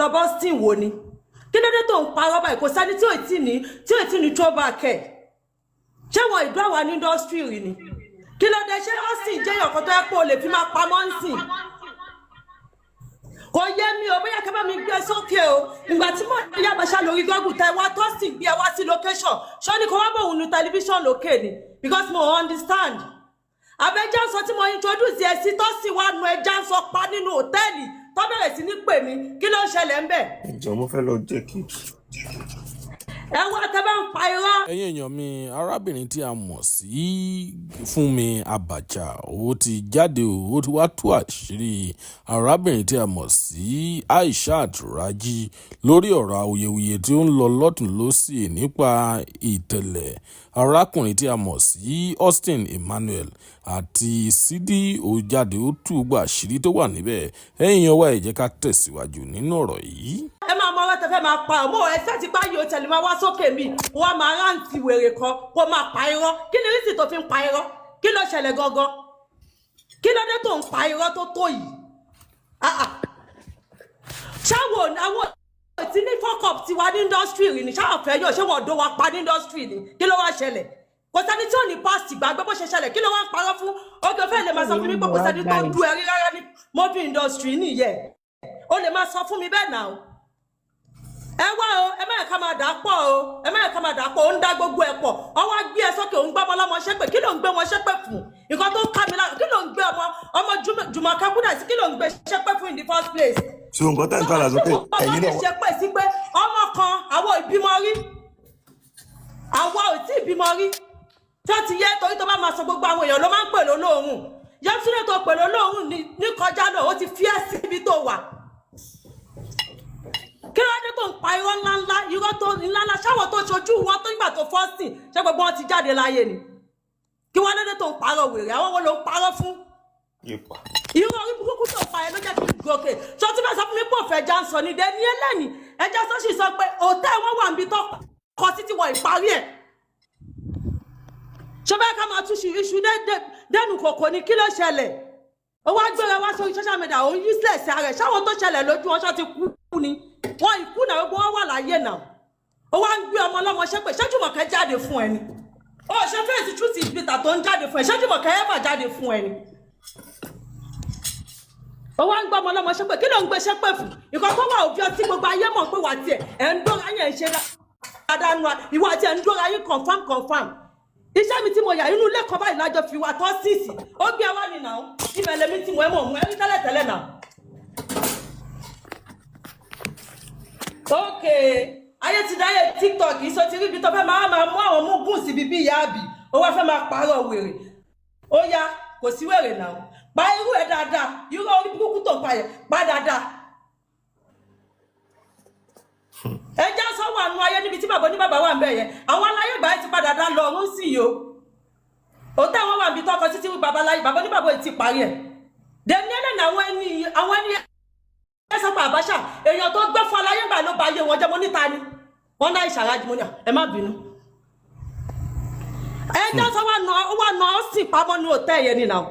lọ Boston wò ni? Kí ló dé tó ń parọ́ báyìí? Kò sẹ́ni tí ò tí ní throwback ẹ̀. Ṣé wọn ìdó àwa ní industry rí ni? Kí ló dé? Ṣé Austin jẹ́ ọ̀kan tó yẹ pé o lè fi máa pamọ́ ń sìn? Kò yé mi o. Bóyá kí bá mi gbé sókè o. Ìgbà tí mo yá bàṣà lórí Google tẹ wá, tó sì gbé ẹ wá sí location, ṣọ́ ni kò wá bòun nu tẹlifíṣàn lókè ni? Because mo understand abẹ́jà sọ tí mo introduce ẹ sí, tó sì wá nu ẹja ń sọ pa nínú hòtẹ́ẹ̀lì, tó bẹ̀rẹ̀ sí ní pè mí. Kí ló ń ṣẹlẹ̀ ń bẹ̀? Ìjọ, mo fẹ́ lọ jẹ́ kí. Ẹ wá, tẹ bá ń pa irọ́. Ẹ̀yin èèyàn mi, arábìnrin tí a mọ̀ sí Fúnmi Abacha, ó ti jáde o. Ó ti wá tú àṣírí arábìnrin tí a mọ̀ sí Aishat Raji lórí ọ̀rọ̀ awuyewuye tí ó ń lọ lọ́tùn lọ́sì nípa ìtẹ̀lẹ̀ arákùnrin tí a mọ̀ sí Austin Emmanuel àti Sidi. Ó jáde, ó tú gbà àṣírí tó wà níbẹ̀. Ẹ̀yin èèyàn wa, ẹ jẹ́ ká tẹ̀síwájú nínú ọ̀rọ̀ yìí. Ẹ máa mọ ọwọ́ tẹ fẹ́ máa pa ọ́ mọ́. Ẹ sẹ́ẹ̀tì báyìí o, tẹ̀lé máa wá sókè mi, wọ́n máa rántí wèrè kan kó máa pa irọ́. Kí ni rísì tó fi ń pa irọ́? Kí ló ṣẹlẹ̀ gangan? Kí ló dé tó ń pa irọ́ tó tó yìí? Ah, ah. Ṣáwọn àwọn tí ní fuck up tiwa ní industry rí ni? Ṣáwọn fẹ́ yọ? Ṣé wọ́n dó wa pa ní industry ni? Kí ló wá ṣẹlẹ̀? Kò sẹ́ni tí ò ní past gbàgbé bó ṣe ṣẹlẹ̀. Kí ló wá ń parọ́ fún? Oge fẹ́ lè máa sọ fún mi pé kò sẹ́ni tó du ẹ̀rí rárá ní movie industry nìyẹn. O lè máa sọ fún mi bẹ́ẹ̀ náà. Ẹ wá o, ẹ má yẹ ká máa dà á pọ̀ o, ẹ má yẹ ká máa dà á pọ̀. Ó ń dá gbogbo ẹ̀ pọ̀. Ọ wá gbé ẹ sókè, òun gbọ́ ọmọ ọlọ́mọ ṣépè. Kí ló ń gbé wọn ṣépè fún? Nǹkan tó ń ká mi lára, kí ló ń gbé ọmọ ọmọ Jùmọ̀kẹ́ Kúdà sí? Kí ló ń gbé ṣépè fún in the first place? So nǹkan tá n kọ́ la sọ pé ẹ̀yin náà. Ṣe pé sí pé ọmọ kan, àwọn ìbímọ rí, àwa ò tí ì bímọ rí tí ó ti yẹ, torí tó bá máa sọ, gbogbo àwọn èèyàn ló máa ń pè lólóòrùn. Yẹtúndé tó pè lólóòrùn ní kọjá náà, ó ti fi ẹ́ síbi tó wà. Kí ló dé tó ń pa irọ́ ńláńlá, irọ́ tó ńláńlá? Ṣáwọn tó ṣojú wọn tó nígbà tó fọ́sìn, ṣé gbogbo wọn ti jáde láyé ni? Kí wọ́n lóde tó ń parọ́ wèrè? Àwọn wo ló ń parọ́ fún? Irú orí burúkú tó pa ẹ ló jẹ́ kí n gòkè. Ṣé o ti fẹ́ sọ fún mi pé òfẹ́ já ń sọ ní dẹ́ni ẹlẹ́ni? Ẹja sọ sì sọ pé òtẹ́ wọn wà níbi tó kọ títí wọ ìparí ẹ̀. Ṣé bẹ́ẹ̀ ká máa túṣu iṣu dẹ́nu kòkò ni? Kí ló ṣẹlẹ̀? Ó wá gbéra wá sórí social media, òun useless ara ẹ̀. Ṣáwọn tó ṣẹlẹ̀ lójú wọn ṣọ́ ti kú ni? Wọn ìkú náà, gbogbo wọn wà láyé náà. Ó wá ń gbé ọmọ ọlọ́mọ ṣépè. Ṣé Jùmọ̀kẹ́ jáde fún ẹ ni? Ó ṣe fèsì truth is bitter tó ń jáde fún ẹ. Ṣé Jùmọ̀kẹ́ ever jáde fún ẹ ni? Ó wá ń gbọ́ ọmọ ọlọ́mọ ṣépè. Kí ló ń gbé ṣépè fún? Nǹkan tó wà òbí ọtí, gbogbo ayé mọ̀ pé wà tiẹ̀ ẹ̀ ń dóra yẹn, ń ṣe dáadáa nu ìwà àti ẹ̀ ń dóra yín. Confam, confam. Iṣẹ́ mi tí mo yà inú ilé kan báyìí lájọ fi wà tọ́ síìsì. Ó gbé wá ní nà ó. Ibẹ̀ lèmi tí mo ẹ̀ mọ̀ mú ẹ rí tẹ́lẹ̀ tẹ́lẹ̀ náà. Ok, ayé ti dáyé TikTok yìí, sọ ti rí ibi tó fẹ́ máa mú àwọn mugun síbi bí ìyá àbí. Ó wá fẹ́ máa pààrọ̀ wèrè. Ó yá, kò sí wèrè náà. Pa irú ẹ̀ dáadáa, irú orí burúkú tó pa yẹn, pa dáadáa. Ẹjẹ́ sọ wà nù ayé níbi tí bàbá oníbàbà wà ń bẹ̀ yẹn. Àwọn aláyé ìgbà yẹn ti padà dá lọ ọ̀run sí yìí o. Òtẹ́ wọn wà níbi tọkọ títí bàbá láyé, bàbá oníbàbà yìí ti parí ẹ̀ dẹ̀mí ẹlẹ́ni. Àwọn ẹni ẹ sọ pé Àbáṣà, èèyàn tó gbé fún aláyé ìgbà ló ba ayé wọn jẹ́. Mo níta ni wọ́n náà ìṣàrájì. Mo ní ẹ má bínú. Ẹjọ́ sọ wà nà ó sì pamọ́ ní òtẹ́ yẹn ni náà.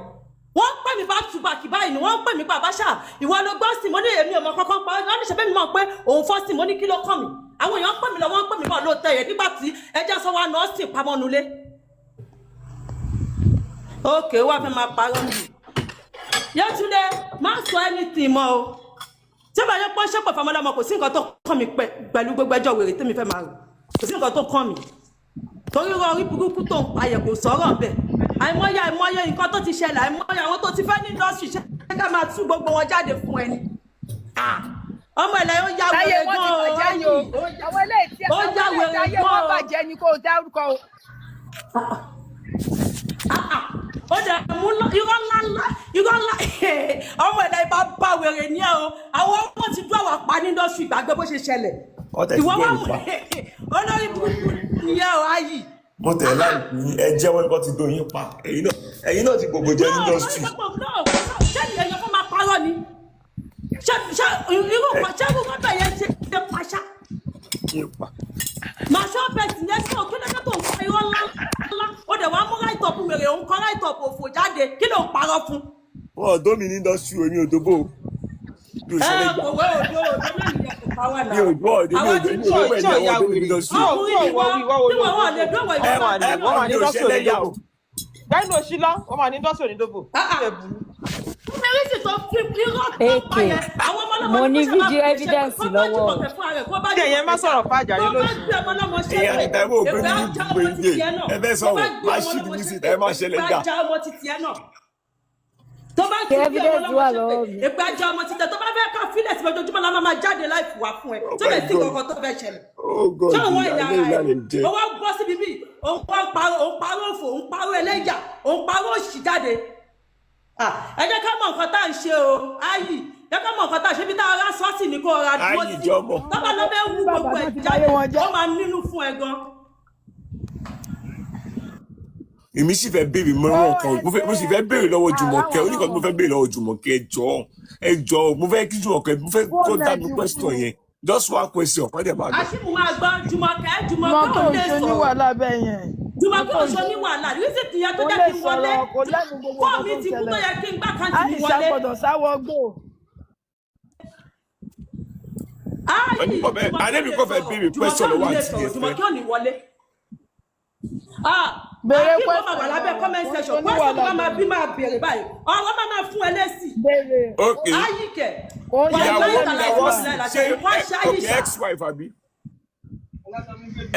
Wọ́n pè mí back to back báyìí ni wọ́n pè mí pé, "Àbáṣà, ìwọ ló gbọ́ sí." Mo ní èmi ò mọ kankan pa. Wọ́n ní ṣe bẹ́ẹ̀ mi mọ̀ pé òun fọ́ sí. Mo ní kí ló kàn mí? Àwọn èèyàn pè mí lọ, wọ́n pè mí bọ̀ lóòótọ́ yẹn nígbà tí ẹjọ́ sọ wà nà ó sì pamọ́ nulẹ̀. Ókè, wá fẹ́ máa parọ́ mi. Yétúndé, má sọ anything mọ́ o. Tí ó bá yẹ pé ṣépè fọmọlọmọ, kò sí nǹkan tó kàn mí pẹ̀lú gbogbo ẹjọ́ wèrè tèmi fẹ́ máa rò. Kò sí nǹkan tó kàn mí, torí irọ́ orí burúkú tó ń pa yẹ, kò sọ̀rọ̀ bẹ́ẹ̀. Àìmọye àìmọye nǹkan tó ti ṣẹlẹ̀, àìmọye àwọn tó ti fẹ́ ní industry. Ṣe ká máa tú gbogbo wọn jáde fún ẹni? Ah, ọmọ ẹ̀lẹ́, ó yá Táyé wèrè wọn ti gan o. bàjẹ́ ni o. Àwọn eléyìí tí Ó àwọn yá eléyìí wèrè tí ayé gan wọn o. bàjẹ́ ni kó o dárúkọ o. Ah, ah, ó dẹ̀ mú irọ́ ńlá ńlá, irọ́ ńlá. Ọmọ ẹ̀dá ibà bá wèrè ní ẹ o. Àwọn ọmọ ti dún àwọn apá ní industry, gbàgbé bó ṣe ṣẹlẹ̀. Wọ́n tẹ̀ ti Ìwọ gbé wá ìpa. mú olórí burúkú nìyẹn o, ayì. Mo tẹ̀ láìpẹ́ yín, ẹ jẹ́wọ́ nǹkan ti dóyin pa. Ẹ̀yin náà ti gbogbo jẹ́ ní industry. No, ṣé èèyàn fún máa parọ́ ni? Ṣé irú kan, ṣé irú kan bẹ̀ yẹn ṣe ṣe pàṣà? Ìpa. Màá ṣọ́ bẹ̀sì yẹn sí òkè lọ́jọ́ tó ń pa irọ́ ńlá ńlá. Ó dẹ̀ wá mú write up wèrè, òun kọ́ write up òfò jáde. Kí ló ń parọ́ fún? Wọn ò dó mi ní industry o, èmi ò dóbò o. Mi ò Ẹ ṣẹlẹ̀ gbà. kò wé òdo òdo náà nìyẹn, kò wá Mi ò gbọ́ ọ̀dẹ, mi Àwa ò ti gbé, mi dúró. ò gbé Ṣé ò ẹ̀jẹ̀ ya wọn wèrè? débi industry. Ṣé ò Ọkùnrin ni wọ wọ́n wí wọ́n wo tí ló wọ́n wọ́n lè dúró Ẹ ìwọ máa ẹ ní Wọ́n máa mi ní ò industry ṣẹlẹ́yà o. onídòbò. Gbẹ́nu òṣìlọ́, wọ́n máa ní industry onídòbò. Ah, ah. Ṣé burú? Mẹ́rìsì tó fi irọ́ tó pa AK yẹn, àwọn ọmọ ọlọ́mọ mo ní ní kó ṣe máa fídíò fi ṣe evidence kó bá lọ́wọ́ o. Jùmọ̀kẹ́ fúnra rẹ̀, kó bá Ṣé ìyẹn má Jùmọ̀kẹ́ jà. sọ̀rọ̀ fàjà Tó yín bá lóṣù? gbé ọmọ ọlọ́mọ Èyí àti ṣépè, Taiwo ògbé èpè mi á ní já ọmọ gbèǹde. títí ẹ náà. Ẹ fẹ́ Tó bá sọ̀rọ̀, gbé má ọmọ ṣì ọlọ́mọ mí ṣépè, síta, ẹ má ṣẹlẹ̀ èpè á jà. já ọmọ títí ẹ náà. Tó bá Ṣé ti gbé ọmọ evidence ọlọ́mọ wà ṣépè, lọ́wọ́ mi? èpè á já ọmọ títí ẹ. Tó bá fẹ́ ká fílẹ̀ sí ojoojúmọ́ la máa máa jáde láìfù wá fún ẹ. Oh Tó my lè sí God. kankan tó fẹ́ ṣẹlẹ̀. Oh God, Ṣé òun ìyá ayé ara ìyá ẹ̀? lè jẹ. Ó wá bọ́ síbi bíi, òun wá ń parọ́, òun parọ́ òfò, òun parọ́ ẹlẹ́yà, òun parọ́ òṣì jáde. Ah, ẹ jẹ́ ká mọ nǹkan tá à ń ṣe o, ayi, jẹ́ ká mọ nǹkan tá à ń ṣe bí tá a rá sọ́ọ̀sì ní kó ra dúró Ayi sí. jọmọ. Tọ́ba ló fẹ́ wú Bàbá gbogbo náà ẹ̀ ti jáde, báyé wọn jẹ́. ó máa nínú fún ẹ gan. Èmi sì fẹ́ béèrè mọ́rán Ó kan, ẹ mo ṣe sì fẹ́ béèrè lọ́wọ́ Jùmọ̀kẹ́, àràwọn oníkan tí mo náà fẹ́ béèrè lọ́wọ́ Jùmọ̀kẹ́, ẹ jọ̀ọ́, ẹ jọ̀ọ́, mo fẹ́ kí Jùmọ̀kẹ́, mo fẹ́ kó fóònù dá ẹ mi ti kú. question yẹn, just one question, kọ́ dẹ̀ máa lọ. Aṣímù máa gbọ́ Jùmọ̀kẹ́, Jùmọ̀kẹ́ Jùmọ̀kẹ́ ò ò lè ṣe ní sọ̀rọ̀. wàhálà bẹ́ẹ̀ yẹn. Jùmọ̀kẹ́ Jùmọ̀kẹ́ ò ò ṣe ní wàhálà, rísì tìyẹn tó kò jẹ́ lè kí n wọlé. sọ̀rọ̀, kò lẹ́nu gbogbo Fóònù nǹkan mi tó ń ti kú tó ṣẹlẹ̀. yẹ kí n gbá kàǹtì mi Àìsà wọlé. gbọ́dọ̀ sáwọ́ gbò. Ayi, Ẹni kò fẹ́, Jùmọ̀kẹ́ ò Adébí lè kò fẹ́ sọ̀rọ̀, béèrè Jùmọ̀kẹ́ question ò ní lọ́wọ́ lè àǹtí sọ̀rọ̀, yẹn fẹ́. Jùmọ̀kẹ́ ò ní wọlé. Ah, Béèrè Akeem ó máa question wà lábẹ́ lọ́wọ́ comment kò ń section, ṣe ní question tó wàhálà bá máa bẹ́ẹ̀ bí yẹn. máa béèrè báyìí, ọ̀rọ̀ máa máa fún ẹ lésì. Béèrè Ok, Ayi kẹ̀, kò ń ṣe ìyàwó wàláì ní tàláì ìyàwó wàhálà. fún ìlànà ṣé wọ́n ṣe ok Aisha. ex-wife àbí?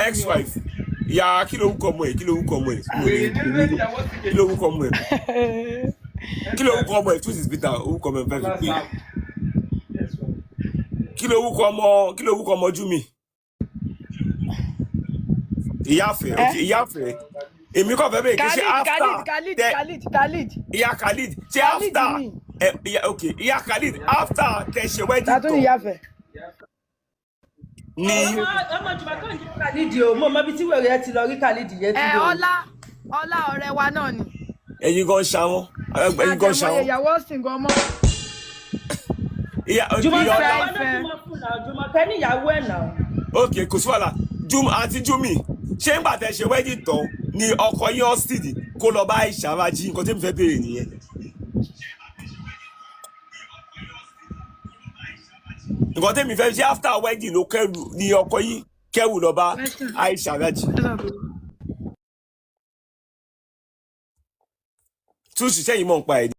Ex-wife. Ìyá kí lorúkọ ọmọ ẹ̀, kí lorúkọ ọmọ ẹ̀, mi ò lè kí lorúkọ ọmọ ẹ̀, kí lorúkọ ọmọ ẹ̀, truth is bitter, orúkọ ọmọ ẹ̀ fẹ́ fi pé. Kí lorúkọ ọmọ, kí lorúkọ ọmọ Júmi? Ìyáfẹ́, Ẹ ok, ìyáfẹ́. Èmi kàn fẹ́ bèèrè kí ṣe Khalid after Khalid Khalid tẹ Khalid Khalid ìyá Khalid ṣe Khalid after ni ẹ ìyá ok ìyá Khalid after tẹ ṣe wedding tàtún tán ìyáfẹ́. ni Ọmọ ọmọ Jùmọ̀kẹ́ ò ní Khalid o, mo mọ ibi tí wèrè ẹ ti lọ rí Khalid yẹn Ẹ ti lò. ọlá ọlá ọ̀rẹ́ wa náà ni. ẹ̀yin gan ṣàwọn ẹ̀yin gan Àtẹ̀mọ́yẹ ṣàwọn ìyàwó ọ̀sìn gan mọ́. ìyá Jùmọ̀kẹ́ ìyá Ìfẹ́ ọlá àwọn náà ìfẹ́. bímọ fún náà, Jùmọ̀kẹ́ níyàwó ẹ̀ náà. Ok, kò sí wàhálà. Jum àti Jumi, ṣé ńgbà tẹ ṣe wedding tán ni ọkọ yín Austin kó lọ bá Aisha Raji? Nǹkan tí mo fẹ́ béèrè nìyẹn. Nǹkan tí mi fẹ́ ṣe, after wedding ló kẹrù ni ọkọ yín kẹrù lọ bá Question. Aisha Raji? Tún ṣiṣẹ́ yìí mọ̀ nípa ẹ̀.